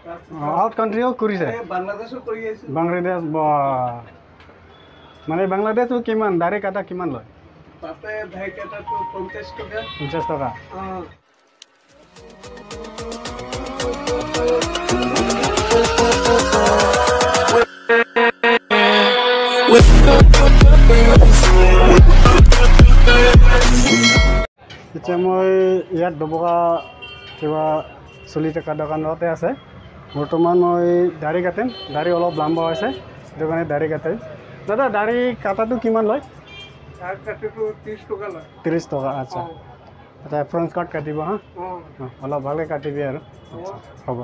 Out কাণ্ট্ৰিও কৰিছে? বাংলাদেশো কৰি আহিছোঁ। বাংলাদেশ বা মানে বাংলাদেশো কিমান দাড়ি কাটা কিমান লয়? তাতে দাড়ি কাটাটো 50 টকা। 50 টকা। অঁ। এতিয়া মই ইয়াত ডবকা কিবা চলি থকা দোকানতে আছে। বৰ্তমান মই দাড়ি কাটিম, দাড়ি অলপ লম্বা হৈছে, সেইটো কাৰণে দাড়ি কাটিম। দাদা, দাড়ি কাটাটো কিমান লয়? দাড়ি কাটিটো 30 টকা লয়। 30 টকা, আচ্ছা। আচ্ছা, ফ্ৰেঞ্চ কাট কাটিব? হা, অলপ ভালকৈ কাটিবি আৰু। হ'ব।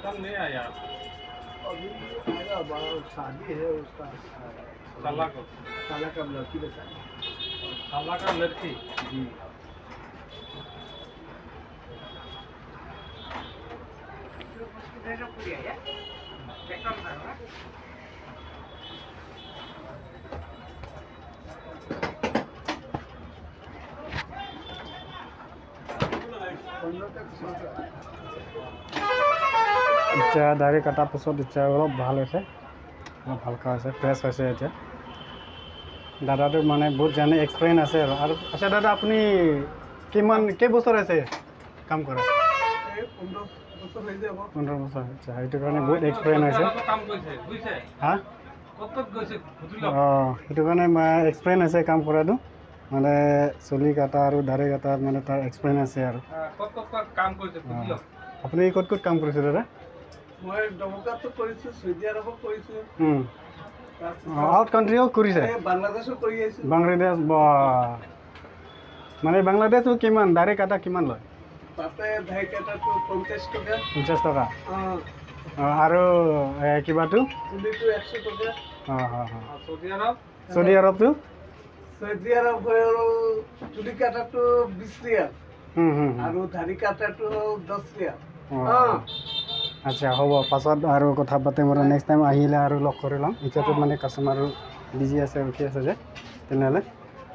खत्म नहीं आया। अभी आएगा, शादी है उसका। साला को, साला का लड़की का शादी। साला का लड़की जी। এতিয়া দাড়ি কটাৰ পাছত এতিয়া অলপ ভাল হৈছে, অলপ হালকা হৈছে, ফ্ৰেছ হৈছে এতিয়া। দাদাটো মানে বহুত জানে, এক্সপিৰিয়েঞ্চ আছে আৰু। আৰু আচ্ছা দাদা, আপুনি কিমান কেইবছৰ হৈছে কাম কৰা? এই 15 বছৰ হৈ যাব। 15 বছৰ, আচ্ছা। সেইটো কাৰণে বহুত এক্সপিৰিয়েঞ্চ হৈছে। কাম কৰিছে বুজিছে? হা? ক'ত ক'ত গৈছে সুধি লওক। অঁ, সেইটো কাৰণে এক্সপিৰিয়েঞ্চ হৈছে কাম কৰাটো, মানে চুলি কটা আৰু দাড়ি কটা, মানে তাৰ এক্সপিৰিয়েঞ্চ আছে আৰু। ক'ত ক'ত ক'ত কাম কৰিছে সুধি লওক। আপুনি ক'ত ক'ত কাম কৰিছে দাদা? মই ডবকাতো কৰিছোঁ, চৌদি আৰবত কৰিছোঁ, আউট কাণ্ট্ৰিও কৰিছে, বাংলাদেশো কৰি আহিছোঁ। বাংলাদেশ বা মানে বাংলাদেশো কিমান দাড়ি কটা কিমান লয়? তাতে দাড়ি কটাটো 50 টকা। 50 টকা। অঁ। আৰু কিবাটো? চুলিটো 100 টকা। অঁ অঁ অঁ। চৌদি আৰব? চৌদি আৰবটো? চৌদি আৰব হ'ল চুলি কটাটো 20 ৰিয়াল আৰু দাড়ি কটাটো হ'ল 10 ৰিয়াল। অঁ, আচ্ছা হ'ব, পাছত আৰু কথা পাতিম আৰু নেক্সট টাইম আহিলে আৰু লগ কৰি ল'ম। এতিয়াতো মানে কাষ্টমাৰো বিজি আছে, ৰখি আছে যে। তেনেহ'লে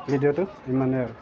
ভিডিঅ'টো ইমানেই আৰু।